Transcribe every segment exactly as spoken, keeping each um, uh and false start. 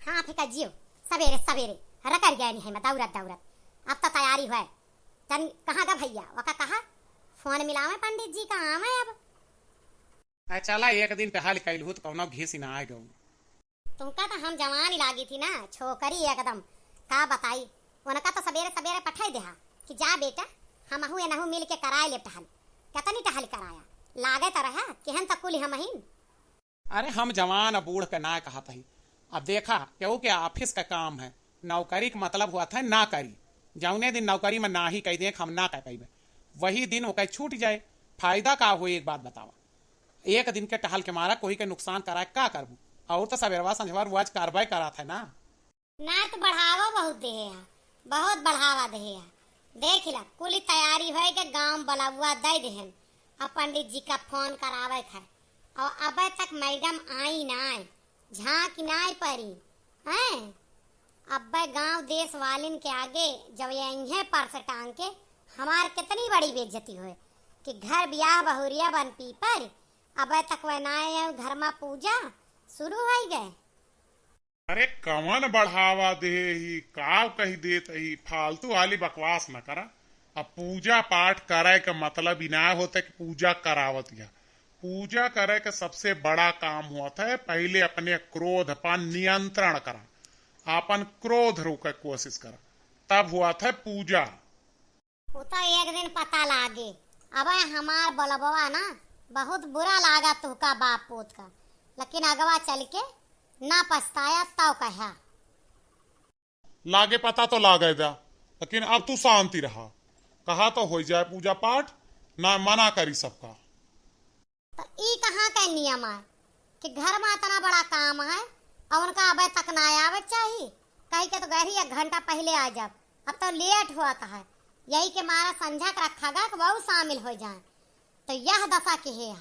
हाँ, फिका जियो, सबेरे सबेरे रकर गए नहीं है मैं दौड़त दौड़त। अब तो तैयारी हुए। तन कहाँ गा भैया? वका कहा, फोन मिलावे पंडित जी का, आवे अब। अरे चला, एक दिन टहल कैलहू तो कौनो घिस ना आए गऊ। तुमका तो हम जवान ही लागी थी ना, छोकरी एकदम, का बताई। उनका तो सबेरे सबेरे पठाई देहा कि जा बेटा, हमहू एनहू मिल के कराए ले टहल। कितनी टहल कराया, लागे तो रहा, केहन तो कुल हमहिन। अरे हम जवान अब बूढ़ के ना कहत ही। अब देखा, केहू के ऑफिस का काम है, नौकरी के मतलब हुआ था ना करी। जौने दिन नौकरी में ना ही कह दें कि हम ना कह पाइबे, वही दिन ओके छूट जाए। फायदा का हो, एक बात बतावा, एक दिन के टहल के मारा कोई के नुकसान करा के का करबू? और तो सवेरवा संझवा रोज करबे करत है ना। नार तो बढ़ावा बहुत देहे है, बहुत बढ़ावा देहे है। देख ला, कुल तैयारी होए के गांव बलौआ दे देहन, अब पंडित जी का फोन करावे के है। और अबे तक मैडम आई नाय, झांक नाय परी, हैं? अबे गांव देश वालिन के आगे जब ये अइहें पर्स टांग के, हमार कितनी बड़ी बेइज्जती होए कि घर बियाह बहुरिया बन पीपर, अबे तक वह ना आए, घर में पूजा शुरू हो गए। अरे कवन बढ़ावा देहे ही, काव कही देत ही, फालतू वाली बकवास न करा। अब पूजा पाठ करे के मतलब ई ना होता कि पूजा करावत या। पूजा करे के सबसे बड़ा काम होत है, पहले अपने क्रोध पर नियंत्रण करा, अपन क्रोध रोके के कोशिश करा, तब होत है पूजा। उ तो एक दिन पता लागे। अबे हमार बोलबवा ना, बहुत बुरा लागा तुहका बाप पूत का, लेकिन अगवा चल के ना पछताया तौ कहा। लागे पता तो लागे दा, लेकिन अब तू शांति रहा। कहा तो हो जाए पूजा पाठ, ना मना करी सबका। तो ई कहाँ का नियम है कि घर में इतना बड़ा काम है और उनका अबे तक ना आवे चाहिए? कही के तो गए ही एक घंटा पहले आ जाब, अब तो लेट होत है, यही के मारा संझा के रखा गा कि वहू शामिल हो जाए। तो यह दशा के है।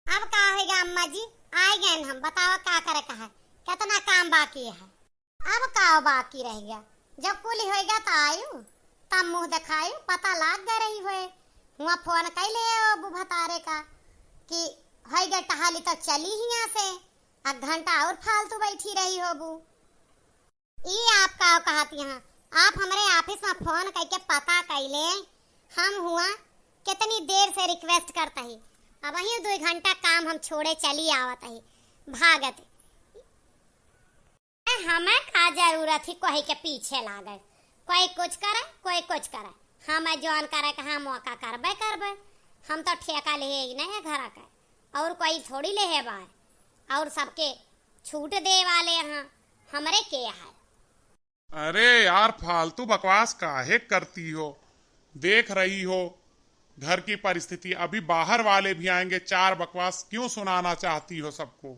अब का होइगा अम्मा जी, आइ गए हम, बतावा का करे का है, कितना काम बाकी है। अब का बाकी रह गया, जब कुल होइगा तो आयु, तब मुँह दिखायु, पता लाग गए रही होए। हुआ फोन कैले अबू भतारे का कि होइगा टहाली तो चली हियाँ से, एक घंटा और फालतू बैठी रही होबू। ई आप का कहत यहाँ, आप हमरे ऑफिस में फोन करके पता कैले, हम हुआ कितनी देर से रिक्वेस्ट करता ही, अब वहीं दो घंटा काम हम छोड़े चली आवत ही भागत। हमें का जरूरत ही कोई के पीछे लागे, कोई कुछ करे, कोई कुछ करे, हमें जौन करे के हम ओका करबे करबे। हम तो ठेका ले ही नहीं है घर का, और कोई थोड़ी ले है बाय, और सबके छूट दे वाले यहाँ हमरे के है। अरे यार, फालतू बकवास काहे करती हो? देख रही हो घर की परिस्थिति, अभी बाहर वाले भी आएंगे, चार बकवास क्यों सुनाना चाहती हो सबको?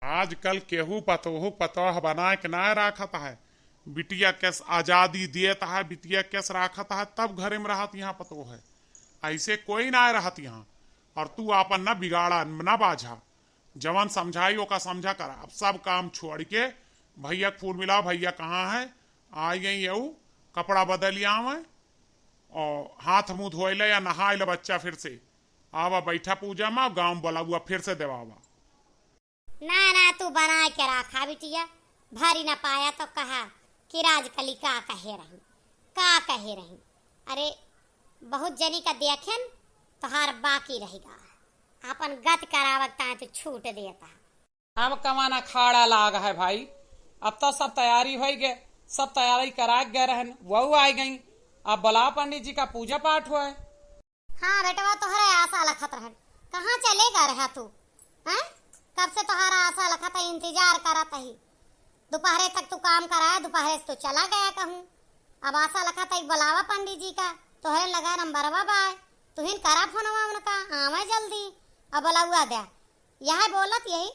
आजकल केहू पतोहू पतोह बना के ना राखत है, बिटिया केस आजादी देत है, बिटिया केस राखत है, तब घरे में रहत यहाँ पतोह है, ऐसे कोई ना रहत यहाँ। और तू आपन ना बिगाड़ा, ना बाझा, जवन समझाई ओका समझा करा। अब सब काम छोड़ के भैया के फोन मिलाओ, भैया कहाँ है, आ गई यऊ, कपड़ा बदल आवे और हाथ मुँह धोए ले या नहाए ले बच्चा फिर से। आवा बैठा पूजा में, गाँव बलौआ फिर से देवावा। ना, ना, तू बना के रखा बिटिया, भरी ना पाया तो कहा कि राजकली का कहे रही, का कहे रही। अरे, बहुत जनी का देखेन, तोहार बाकी रहेगा। आपन गत करावक ताए तो छूट देता। अब कवन अखाड़ा लाग है भाई, अब तो सब तैयारी होइ गए, सब तैयारी करा के गए रहन, वहू आ गई। अब बुला पंडित जी का पूजा पाठ हुआ है। हाँ बेटवा, तोहरे आशा लखत रहन, कहाँ चले गए रहा तू? हैं? कब से तोहरा आशा लखत है, इंतजार करत ही। दोपहरे तक तू काम कराया, दोपहरे से तू चला गया कहूँ। अब आशा लखत है, बुलावा पंडित जी का, तोहरे लगा नंबरवा बाय, तुहिन करा फोनवा उनका, आवे जल्दी। अब बुलावा द्या, यह बोलत यही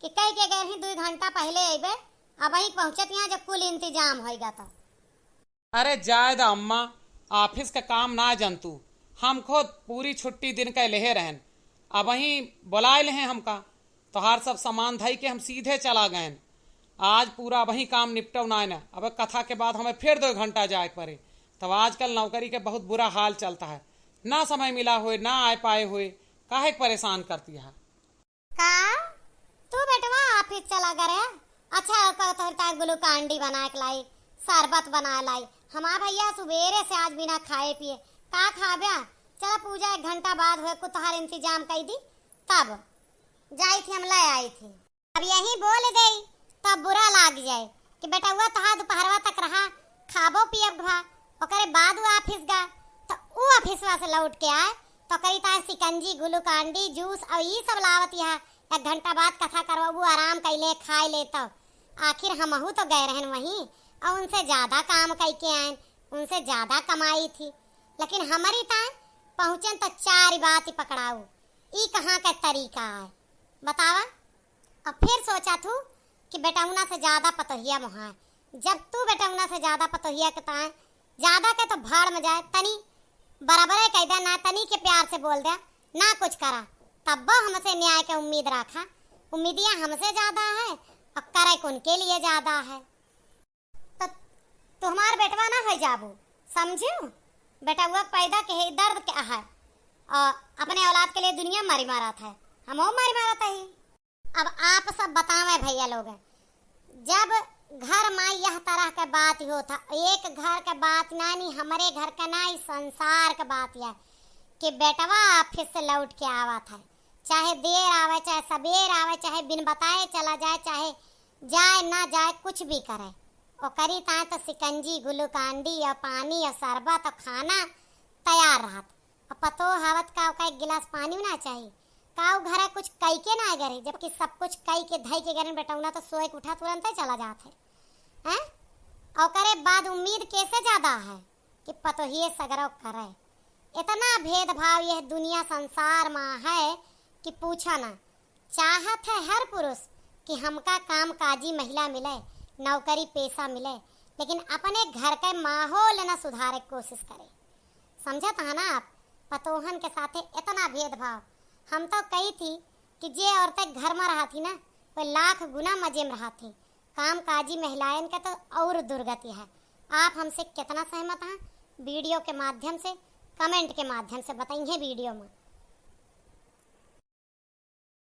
कि कह के गए ही, दो घंटा पहले अइबे, अब ही पहुँचत यहाँ जब कुल इंतजाम होइगा तब। अरे जाए दा अम्मा, ऑफिस का काम ना जनतू, हम खुद पूरी छुट्टी दिन का लेहे रहन। अबहीं बुलाए लेहे हमका, तोहार सब सामान धई के हम सीधे चला गएन। आज पूरा अबहीं काम निपटव नाय न, अब कथा के बाद हमें फिर दो घंटा जाए के पड़े। तब आजकल नौकरी के बहुत बुरा हाल चलता है, ना समय मिला होए, ना आए पाए होए, काहे के परेशान करती है? का? तू बेटवा ऑफिस चला गए रहे? अच्छा, ओकर तोहर ताई ग्लूकांडी बनाए के लाई, शरबत बनाए लाई। हमार भैया सुबेरे से आज बिना खाए पिए का खाब्या? चला पूजा एक घंटा बाद होए, कुछ तोहार इंतजाम कई दी, तब जाई थी हम ले आई थी। अब यही बोल देई तब बुरा लाग जाए कि बेटउआ तोहार दुपहरवा तक रहा, खाबो पियब भा, ओकरे बाद उ ऑफिस गा, तो उ ऑफिसवा से लौट के आए तो करी ताए सिकंजी, ग्लूकांडी, जूस और ई सब लावत यहाँ। एक घंटा बाद कथा करवा, वो आराम कैले, खाए ले। तो आखिर हमहू तो गए रहन वहीं और उनसे ज्यादा काम कई के आए, उनसे ज्यादा कमाई थी, लेकिन हमारी ताए पहुँचन तो चार बात ही पकड़ाऊ। ई कहाँ का तरीका है बतावा? अब फिर सोचा थू कि बेटौना से ज्यादा पतोहिया मोहाए। जब तू बेटौना से ज्यादा पतोहिया के ताए, ज्यादा के तो भाड़ में जाए, तनी बराबरे कह दे, ना तनी के प्यार से बोल दे, ना कुछ करा, तब्बो हमसे न्याय के उम्मीद रखा। उम्मीदिया हमसे ज्यादा है और करे उनके लिए ज्यादा है। तो तू हमार बेटवा ना हो जाबू, समझू? बेटवा पैदा के है दर्द के है, और अपने औलाद के लिए दुनिया मारी मारत है, हमहू मारी मारत है। अब आप सब बतावे भैया लोग, जब घर में यह तरह के बात होत है, एक घर के बात ना, नहीं हमरे घर के ना, ई संसार के बात है कि बेटवा ऑफिस से लौट के आवत है, चाहे देर आवे, चाहे सबेर आवे, चाहे बिन बताए चला जाए, चाहे जाए ना जाए, कुछ भी करे, ओकरी ताए तो सिकंजी, ग्लूकांडी और पानी और शरबत और खाना तैयार रहत। अब पतोह आवत का ओका एक गिलास पानी ना चाही? का उ घरे कुछ कई के ना गए, जबकि सब कुछ कई के धई के गए बेटौना तो सोए के उठा तुरंत ही चला जात है, हैं? ओकरे बाद उम्मीद कैसे ज्यादा है कि पतोहिए सगरो करे? इतना भेदभाव यह दुनिया संसार में है कि पूछा ना। चाहत है हर पुरुष कि हमका काम काजी महिला मिले, नौकरी पेशा मिले, लेकिन अपने घर के माहौल न सुधारे के कोशिश करे। समझत है ना आप? पतोहन के साथे इतना भेदभाव। हम तो कही थी कि जे औरतें घर में रहत ही ना, वो लाख गुना मजे में रहत ही। काम काजी महिलायन के तो और दुर्गति है। आप हमसे कितना सहमत हैं, वीडियो के माध्यम से, कमेंट के माध्यम से बताइए वीडियो में।